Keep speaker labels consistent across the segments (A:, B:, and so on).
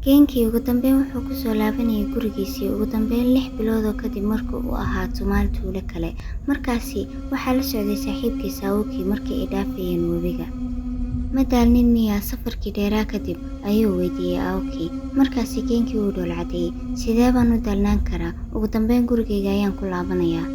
A: Genkii ugu dambeyn wuxuu ku soo laabanayay gurigiisii ugu dambeyn 6 bilood oo kadib markii uu ahaa tumaal tuulo kale. Markaasi waxaa la socday saaxiibkiis Aoki markii ay dhaafayeen webiga. "Ma daalnin miyaa safarkii dheeraa kadib?" ayuu weydiiyey Aoki. Markaasi Genki wuu dhool cadeeyey. "Sidee baan u daalnaan karaa? Ugu dambeyn gurigayga ayaan ku laabanayaa."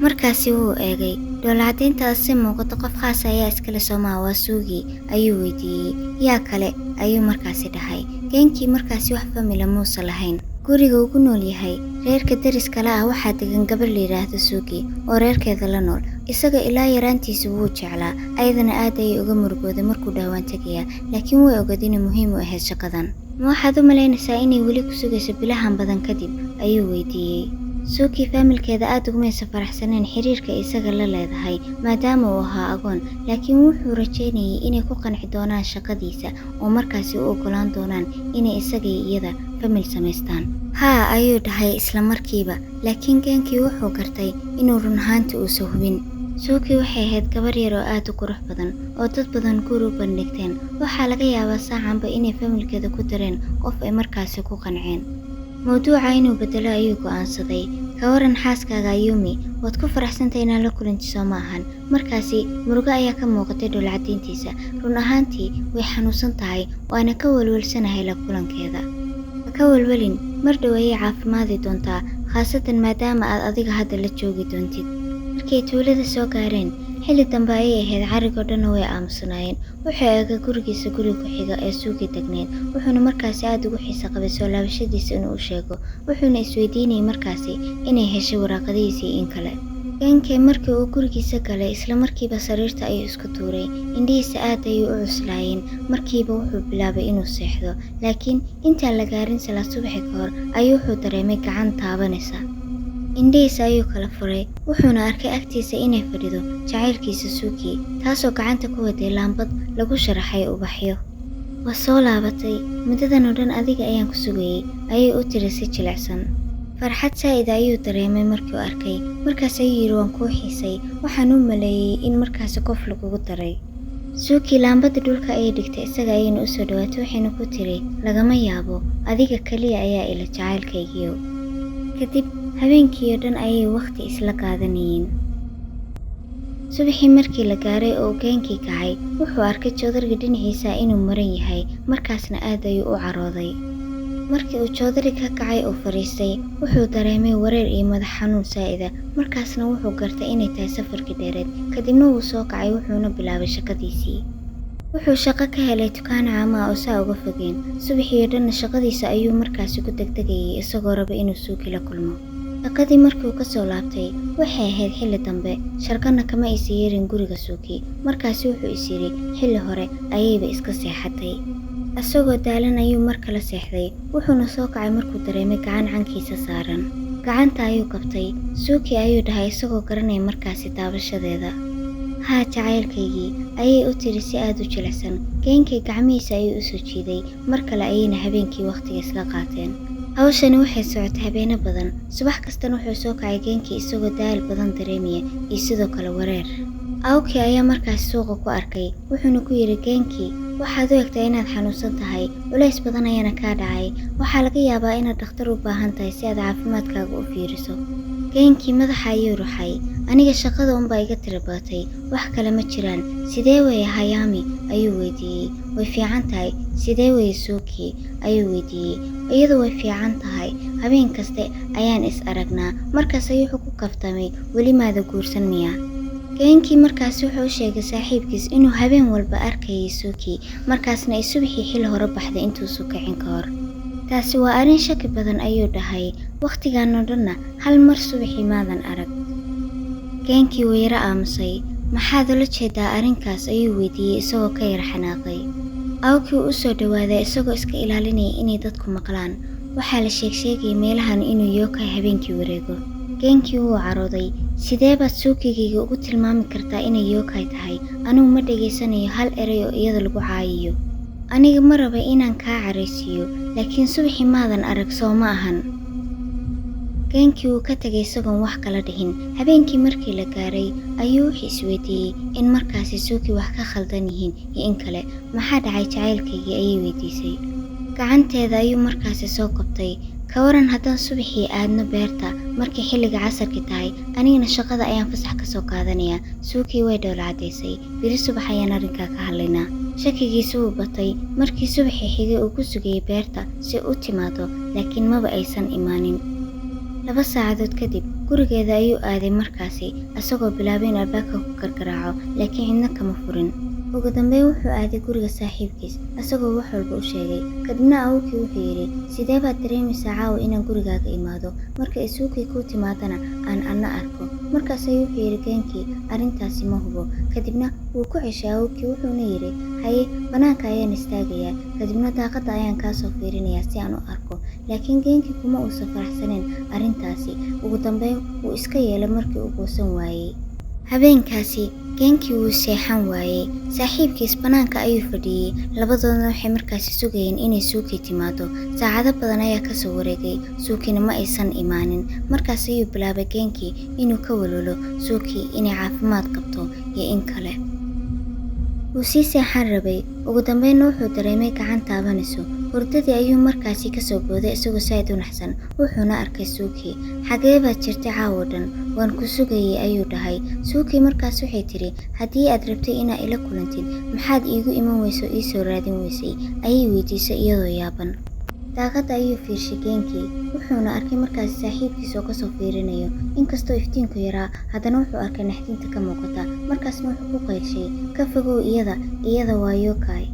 A: Markaasi wuu eegay. "Dhoolcadayntaada si muuqato qof khaas ayaa iskale, soomaa? Waa Suugii?" ayuu weydiiyey. "Yaa kale?" ayuu markaasi dhahay. Genkii markaasi wax family muusa lahayn. Guriga uu ku nool yahay reerka deriska la ah waxaa degan gabar la yidhaahdo Suugi oo reerkeeda la nool. Isaga ilaa yaraantiisa wuu jeclaa, ayadana aad ayay uga murugooday markuu dhawaan tegayaa, laakiin way ogaed inay muhiim u ahayd shaqadan. "Ma waxaad u malaynaysaa inay weli ku sugayso bilahan badan kadib?" ayuu weydiiyey. Suuki faamilkeeda aad ugumaysa faraxsaneen xiriirka isaga la leedahay maadaama uu ahaa agoon, laakiin wuxuu rajaynayay inay ku qanci doonaan shaqadiisa oo markaasi u ogolaan doonaan inay isaga iyo iyada family samaystaan. "Haa," ayuu dhahay isla markiiba, laakiin Genkii wuxuu gartay inuu run ahaantii uusan hubin. Suuki waxay ahayd gabar yar oo aad u qurux badan oo dad badan guur u bandhigteen. Waxaa laga yaabaa saacanba inay familkeeda ku dareen qof ay markaasi ku qanceen. Mawduuca inuu bedelo ayuu go'aansaday. "Ka waran xaaskaaga Ayumi? Waad ku faraxsantahay inaad la kulanti, soo ma ahan?" Markaasi murugo ayaa ka muuqatay dhoolcadayntiisa. "Run ahaantii way xanuunsan tahay, waana ka welwelsanahay la kulankeeda." "Ha ka welwelin, mar dhow ayay caafimaadi doontaa, khaasatan maadaama aad adiga hadda la joogi doontid." Markay tuulada soo gaareen, xilli dambe ayay ahayd, carrigoo dhanna way aamusnaayeen. Wuxuu eegay gurigiisa guriga ku xiga ee Suuki degneyd, wuxuuna markaasi aad ugu xiiso qabay soo laabashadiisa inuu u sheego, wuxuuna isweydiinayay markaasi inay heshay waraaqadihiisii in kale. Genkee markii uu gurigiisa galay, isla markiiba sariirta ayuu isku tuuray. Indhihiisa aad ayay u cuslaayeen. Markiiba wuxuu bilaabay inuu seexdo, laakiin intaan la gaarin salaad subaxi ka hor ayuu wuxuu dareemay gacan taabanaysa. Indhihiisa ayuu kala furay, wuxuuna arkay agtiisa inay fadhido jacaylkiisa Suuki, taasoo gacanta ku waday laambad lagu sharaxay ubaxyo. "Waa soo laabatay, muddadan oo dhan adiga ayaan ku sugayay," ayay u tiri si jilicsan. Farxad saa'id ayuu dareemay markii uu arkay. Markaas ayuu yidhi, "Waan kuu xiisay, waxaan u maleeyay in markaasi qof lagugu daray." Suuki laambada dhulka ayay dhigtay, isaga ayayna u soo dhawaatay, waxayna ku tiri, "Lagama yaabo, adiga kaliya ayaa ila jacaylkaygiyo." Kadib habeenkii oo dhan ayay wakhti isla qaadanayeen. Subaxii markii la gaaray oo Geenkii kacay, wuxuu arkay joodariga dhinaciisa inuu maran yahay, markaasna aad ayuu u carooday. Markii uu joodariga ka kacay oo fadhiistay, wuxuu dareemay wareer iyo madax xanuun saa'ida, markaasna wuxuu gartay inay tahay safarkii dheereed. Kadibna wuu soo kacay, wuxuuna bilaabay shaqadiisii. Wuxuu shaqo ka helay dukaan caamo ah oo saa uga fogeen. Subaxii oo dhanna shaqadiisa ayuu markaasi ku degdegayay isagoo raba inuu Suuki la kulmo. Shaqadii markii uu ka soo laabtay waxay ahayd xilli dambe, sharkana kama aysan yeerin guriga Suuki. Markaasi wuxuu is yidhi xilli hore ayayba iska seexatay. Isagoo daalan ayuu mar kale seexday, wuxuuna soo kacay markuu dareemay gacan cankiisa saaran. Gacanta ayuu qabtay. "Suuki," ayuu dhahay isagoo garanaya markaasi taabashadeeda. "Haa jacaylkaygii," ayay u tiri si aad u jilicsan. Geenkii gacmihiisa ayuu u soo jiiday, mar kale ayayna habeenkii wakhtiga isla qaateen. Hawshani waxay socotay habeeno badan. Subax kastana wuxuu soo kacay Geenkii isagoo daal badan dareemaya iyo sidoo kale wareer. Aoki ayaa markaasi suuqa ku arkay, wuxuuna ku yidhi, "Geenkii, waxaad u egtaa inaad xanuunsan tahay, culays badan ayaana kaa dhacay. Waxaa laga yaabaa inaad dhakhtar u baahan tahay si aad caafimaadkaaga u fiiriso." Geenkii madaxa ayuu ruxay. "Aniga shaqada unbaa iga tira badatay, wax kale ma jiraan. Sidee weeye Hayami?" ayuu weydiiyey. "Way fiican tahay. Sidee weeye Suuki?" ayuu weydiiyey. "Iyadu way fiican tahay, habeen kaste ayaan is aragnaa." Markaas ayuu wuxuu ku kaftamay, "Weli maada guursan miyaa?" Geenkii markaasi wuxuu u sheegay saaxiibkiis inuu habeen walba arkayay Suuki, markaasna ay subaxii xilli hore baxday intuusu kicin ka hor. "Taasi waa arrin shaki badan," ayuu dhahay. "Wakhtigan oo dhanna hal mar subaxii maadan arag." Geenkii wuu yara aamusay. "Maxaad ula jeedaa arrinkaas?" ayuu weydiiyey isagoo ka yara xanaaqay. Aoki wuu u soo dhawaaday isagoo iska ilaalinaya inay dadku maqlaan. "Waxaa la sheegsheegayay meelahan inuu yokai habeenkii wareego." Geenkii wuu carooday. "Sidee baad Suukigayga ugu tilmaami kartaa inay yokai tahay? Anigu ma dhegaysanayo hal eray oo iyada lagu caayiyo. Aniga ma raba inaan kaa caraysiiyo, laakiin subaxii maadan arag, soo ma ahan?" Geenkii wuu ka tegay isagoon wax kala dhihin. Habeenkii markii la gaaray ayuu wuxuu isweydiiyey in markaasi Suuki wax ka khaldan yihiin iyo in kale. "Maxaa dhacay jacaylkaygii?" ayay weydiisay. Gacanteeda ayuu markaasi soo qabtay. Ka waran haddaan subaxii aadno beerta markii xilliga casarki tahay, anigana shaqada ayaan fasax ka soo qaadanayaa. Suukii way dhoola caddaysay. Beri subax ayaan arrinkaa ka hadlaynaa. Shakigiisu wuu batay markii subaxii xigay uu ku sugayay beerta si u timaado, laakiin maba aysan imaanin. 2 saacadood kadib gurigeeda ayuu aaday markaasi, isagoo bilaabay in albaabka ku gargaraaco, laakiin cidna kama furin. Ugu dambeyn wuxuu aaday guriga saaxiibkiis, isagoo wax walba u sheegay. Kadibna Aoki wuxuu yidhi, sidee baad dareemaysaa caawa inaan gurigaaga imaado? Marka ay Suuki kuu timaadana aan anna arko. Markaas ayuu wuxuu yidhi Genki, arrintaasi ma hubo. Kadibna wuu ku ceshay Aoki, wuxuuna yidhi, haye, bannaanka ayaan istaagayaa, kadibna daaqadda ayaan kaa soo fiirinayaa si aan u arko. Laakiin Genki kuma uusan faraxsanayn arrintaasi. Ugu dambeyn wuu iska yeelay markii uu goosan waayey. Habeenkaasi Genki wuu seexan waayey. Saaxiibkiis bannaanka ayuu fadhiyey. Labadoodna waxay markaasi sugayeen inay Suuki timaado. Saacado badan ayaa ka soo wareegay, Suukina ma aysan imaanin. Markaas ayuu bilaabay Genki inuu ka walwalo Suuki inay caafimaad qabto iyo in kale. Wuu sii seexan rabay, ugu dambeynna wuxuu dareemay gacan taabanayso. Hurdadii ayuu markaasi ka soo booday isagoo saaid u naxsan, wuxuuna arkay Suuki. Xagee baad jirtay caawa dhan? Waan ku sugayay, ayuu dhahay. Suuki markaas waxay tiri, haddii aad rabtay inaad ila kulantid, maxaad iigu iman weyso ii soo raadin weysay? Ayay weydiisay iyadoo yaaban. Daaqadda ayuu fiirshay Genki, wuxuuna arkay markaasi saaxiibkiis oo kasoo fiirinayo. Inkastoo iftiinku yaraa, haddana wuxuu arkay naxdinta ka muuqata. Markaasna wuxuu ku qaylshay, ka fogow iyada, iyada waa yokai.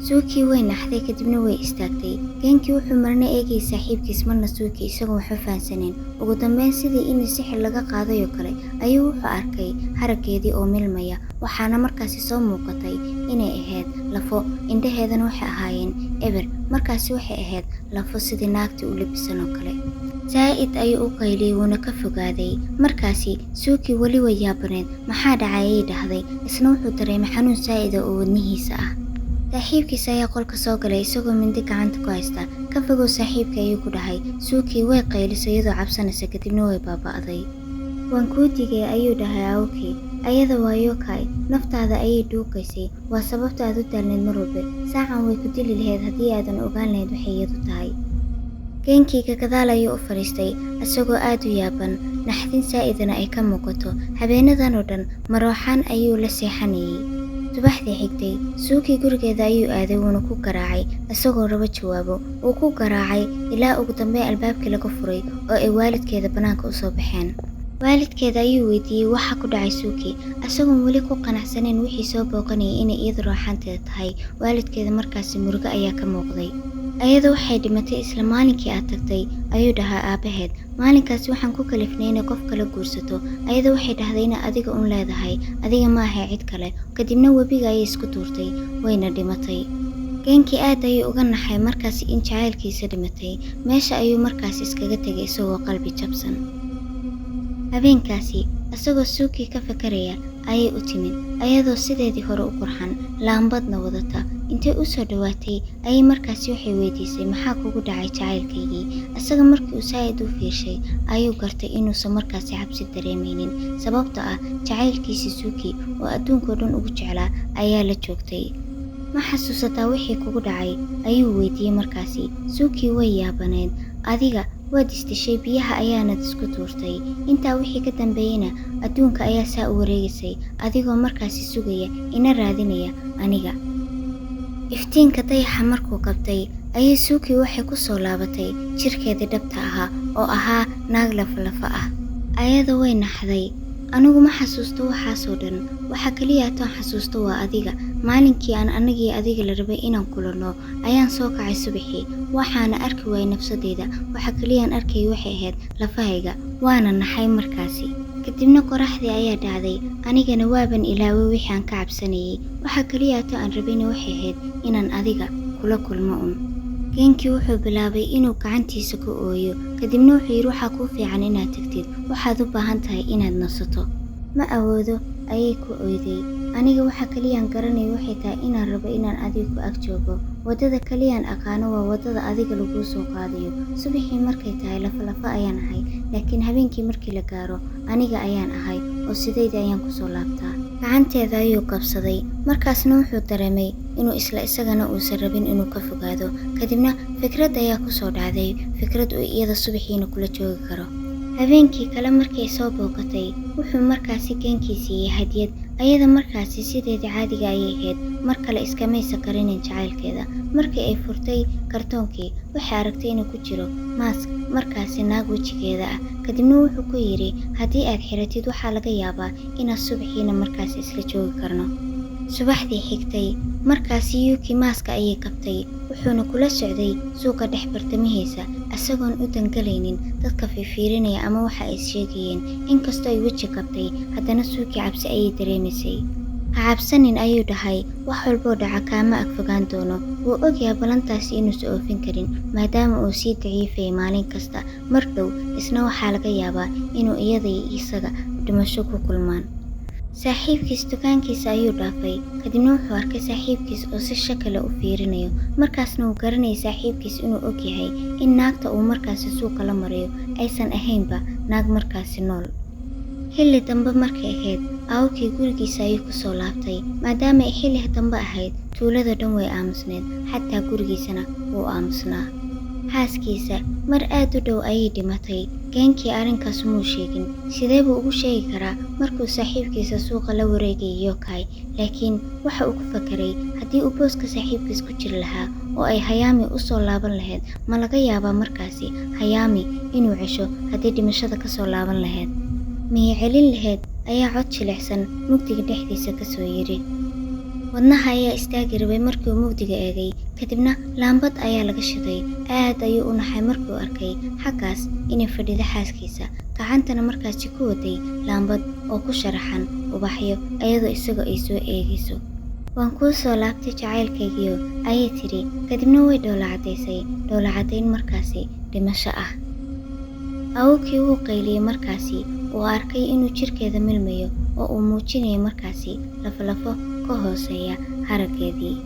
A: Suuki way naxday, kadibna way istaagtay. Genki wuxuu marna eegayay saaxiibkiis, marna Suuki, isagoon waxba fahansaneyn. Ugu dambeyn sidii in sixir laga qaaday oo kale ayuu wuxuu arkay haraggeedii oo milmaya, waxaana markaasi soo muuqatay inay ahayd lafo, indhaheedana waxay ahaayeen eber. Markaasi waxay ahayd lafo sidii naagtii u labisan oo kale. Zaa'id ayuu u qayliyey, wuuna ka fogaaday. Markaasi Suuki weli way yaabaneed. Maxaa dhacay, ayay dhahday. Isna wuxuu dareemay xanuun saa'id ah oo wadnihiisa ah. Saaxiibkiis ayaa qolka soo galay isagoo mindi gacanta ku haysta. Ka fogow saaxiibka, ayuu ku dhahay. Suuki way qaylisay iyadoo cabsanaysa, kadibna way baaba'day. Waan kuu digay, ayuu dhahay Aoki. Ayada waa yokai, naftaada ayay dhuuqaysay. Waa sababta aad u daalneyd mar walba. Saacan way ku dili lahayd haddii aadan ogaan lahayd waxay iyadu tahay. Genkiga gadaal ayuu u fadhiistay isagoo aad u yaaban, naxdin saa'idana ay ka muuqato. Habeenadan oo dhan marooxaan ayuu la seexanayay. Subaxdii xigtay, Suuki gurigeeda ayuu aaday, wuuna ku garaacay isagoo rabo jawaabo. Wuu ku garaacay ilaa ugu dambeyn albaabkii laga furay oo ay waalidkeeda bannaanka u soo baxeen. Waalidkeeda ayuu weydiiyey waxa ku dhacay Suuki, isagoon weli ku qanacsanayn wixii soo booqanayay inay iyadu rooxaanteeda tahay. Waalidkeeda markaasi murugo ayaa ka muuqday. Ayada waxay dhimatay isla maalinkii aad tagtay, ayuu dhahaa aabaheed. Maalinkaasi waxaan ku kalifnay inay qof kala guursato. Ayada waxay dhahday inay adiga un leedahay, adiga ma ahay cid kale. Kadibna webiga ayay isku tuurtay, wayna dhimatay. Genki aad ayuu uga naxay markaasi in jacaylkiisa dhimatay. Meesha ayuu markaasi iskaga tegay isagoo qalbi jabsan. Habeenkaasi isagoo Suuki ka fakaraya ayay u timid, ayadoo sideedii hore u qurxan, laambadna wadata. Intay u soo dhowaatay ayay markaasi waxay weydiisay, maxaa kugu dhacay jacaylkaygii? Isaga markii uu saa'id u fiirshay ayuu gartay inuusan markaasi cabsi dareemaynin, sababtoo ah jacaylkiisii Suuki oo adduunkoo dhan ugu jeclaa ayaa la joogtay. Ma xasuusataa wixii kugu dhacay? Ayuu weydiiyey markaasi. Suuki way yaabaneed. Adiga waad isdishay, biyaha ayaanad isku tuurtay. Intaa wixii ka dambeeyeyna adduunka ayaa saa u wareegaysay, adigoo markaasi sugaya ina raadinaya aniga. Iftiinka dayaxa markuu qabtay ayay Suuki waxay ku soo laabatay jirkeedii dhabta ahaa oo ahaa naag lafalafa ah. Ayada way naxday. Anigu ma xasuusto waxaasoo dhan. Waxa kaliya toon xasuusto waa adiga. Maalinkii aan anagii adiga la rabay inaan kulanno ayaan soo kacay subaxii, waxaana arki waayay nafsadeyda. Waxa kaliya aan arkayay waxay ahayd lafahayga, waana naxay markaasi. Kadibna qoraxdii ayaa dhacday, anigana waaban ilaaway wixii aan ka cabsanayay. Waxa kaliya to aan rabayna waxay ahayd inaan adiga kula kulmo un. Genki wuxuu bilaabay inuu gacantiisa ku ooyo, kadibna wuxuu yidhi, waxaa kuu fiican inaad tagtid, waxaad u baahan tahay inaad nasato. Ma awoodo, ayay ku oyday. Aniga waxa kaliyaan garanayo waxay tahay inaan rabo inaan adiga ku ag joogo. Waddada kaliyaan aqaano waa waddada adiga laguu soo qaadayo. Subaxii markay tahay lafalafa ayaan ahay, laakiin habeenkii markii la gaaro aniga ayaan ahay oo sidayda ayaan kusoo laabtaa. Gacanteeda ayuu qabsaday, markaasna wuxuu dareemay inuu isla isagana uusan rabin inuu ka fogaado. Kadibna fikrad ayaa ku soo dhacday, fikrad uu iyada subaxiina kula joogi karo. Habeenkii kale markay soo booqatay, wuxuu markaasi Geenkii siiyey hadiyad. Ayada markaasi sideedii caadiga ayay ahayd, mar kale iskamaysa karinin jacaylkeeda. Markii ay furtay kartoonkii, waxay aragtay inuu ku jiro maask markaasi naag wejigeeda ah. Kadibna wuxuu ku yidhi, haddii aad xiratid waxaa laga yaabaa inaad subaxiina markaasi isla joogi karno. Subaxdii xigtay, markaasi Yuki maaska ayay qabtay, wuxuuna kula socday suuqa dhex bartamihiisa, isagoon u dangalaynin dadka fiirfiirinaya ama waxa ay sheegayeen. Inkastoo ay weji qabtay, haddana Suuki cabsi ayay dareemaysay. Ha cabsanin, ayuu dhahay, wax walboo dhaca kaama ag fogaan doono. Wuu ogyahay ballantaasi inuusan oofin karin, maadaama uu sii daciifayay maalin kasta. Mar dhow isna waxaa laga yaabaa inuu iyada iyo isaga dhimasho ku kulmaan. Saaxiibkiis dukaankiisa ayuu dhaafay, kadibna wuxuu arkay saaxiibkiis oo si shaki leh u fiirinayo. Markaasna wuu garanayay saaxiibkiis inuu ogyahay in naagta uu markaasi suuqa la marayo aysan ahaynba naag markaasi nool. Xilli dambe markay ahayd, Aokii gurigiisa ayuu ku soo laabtay. Maadaama ay xilli dambe ahayd, tuulada dhan way aamusneed, xataa gurigiisana wuu aamusnaa. Xaaskiisa mar aad u dhow ayay dhimatay. Geenkii arrinkaas muu sheegin. Sidee buu ugu sheegi karaa markuu saaxiibkiisa suuqa la wareegayay Yokai? Laakiin waxa uu ku fakaray, haddii uu booska saaxiibkiis ku jiri lahaa oo ay Hayami u soo laaban lahayd, ma laga yaabaa markaasi Hayami inuu cesho haddii dhimashada ka soo laaban lahayd? Miyay celin lahayd, ayaa cod jilicsan mugdiga dhexdiisa ka soo yidhi. Wadnaha ayaa istaagi rabay markii uu mugdiga eegay, kadibna laambad ayaa laga shiday. Aad ayuu u naxay markii uu arkay xaggaas inay fadhido xaaskiisa, gacantana markaasi ku waday laambad oo ku sharaxan ubaxyo, iyadoo isaga ay soo eegayso. Waan kuu soo laabtay jacaylkaygiyo, ayay tidhi, kadibna way dhoola caddaysay, dhoola caddayn markaasi dhimasho ah. Aokii wuu qayliyey markaasi uu arkay inuu jirkeeda milmayo oo uu muujinayo markaasi lafalafo ka hooseeya haraggeedii.